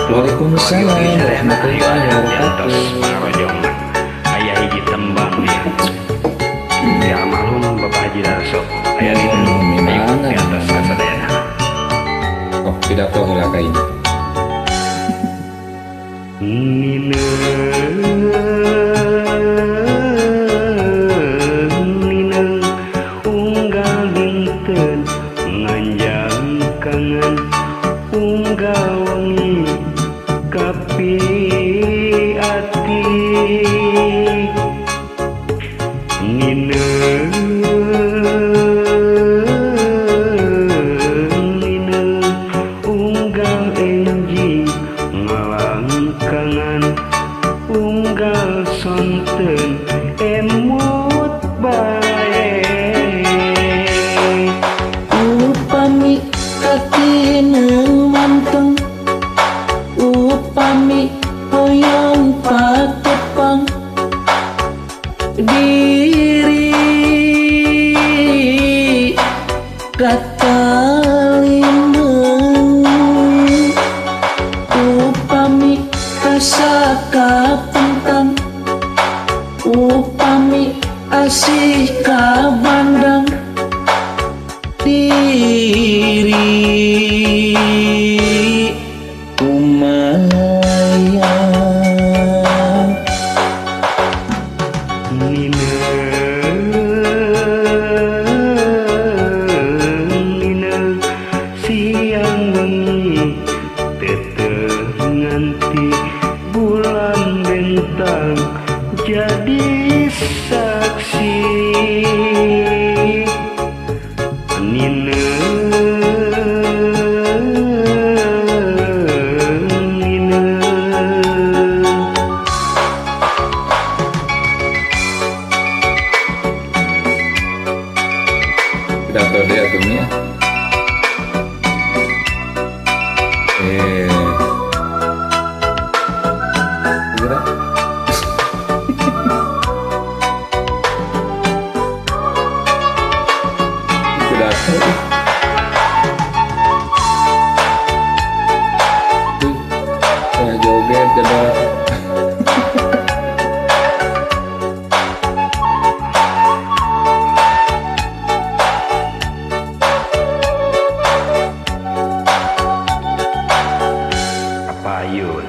Waalaikumsalam warahmatullahi wabarakatuh. Aya hiji tembang ya. Di almarhum Bapak Haji Darso. Aya di atas kasadayana. Oh, pidato heula ka ini. Nineng unggal dinten nganjang kangen unggal wengi kapi ati. Nineng nineng unggal enjing ngalangkangan unggal sonten emut bae. Upami katineng manteng, upami hoyong patepang diri katalimeng, upami rasa kapentang, upami asih kabandang diri kumalayang. Nineng nineng siang wengi teteh nganti bulan bentang jadi saksi. Nineng nineng. Pidato deh atuh nya. Gerak. Pidato. Tuh, saya joget jeda. Apayun.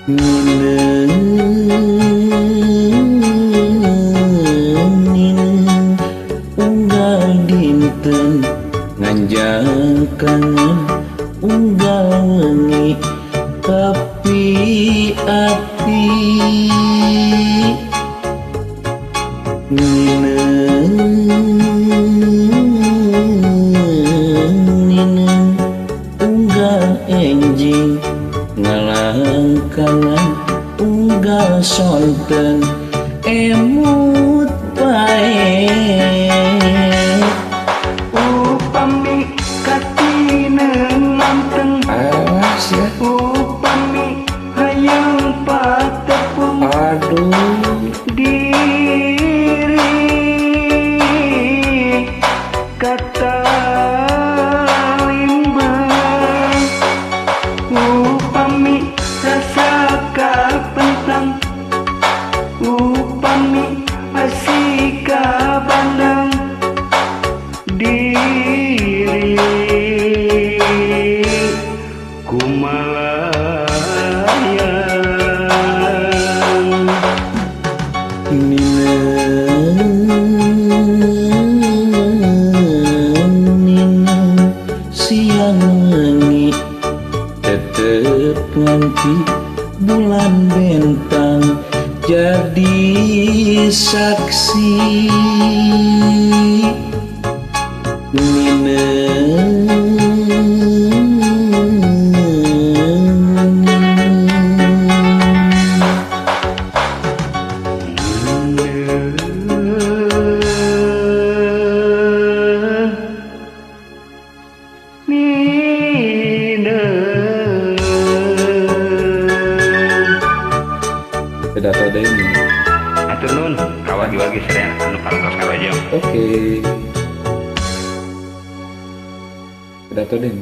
Nineng nineng unggal dinten nganjang kangen unggal wengi kapi ati. Nineng nineng unggal enjing ngalangkangan unggal sonten emut bae. Upami katineng manteng, Awas ya. upami hayang patepung Aduh. diri katalimbang, upami rasa kapentang, upami asih kabandang diri kumalayang. Nineng nineng siang wengi tetep nganti bulan bentang jadi saksi. Nineng Nineng. Pidato deh ini. Atur nuhun ka wargi-wargi sadayana anu parantos karojong. Oke. Pidato deh.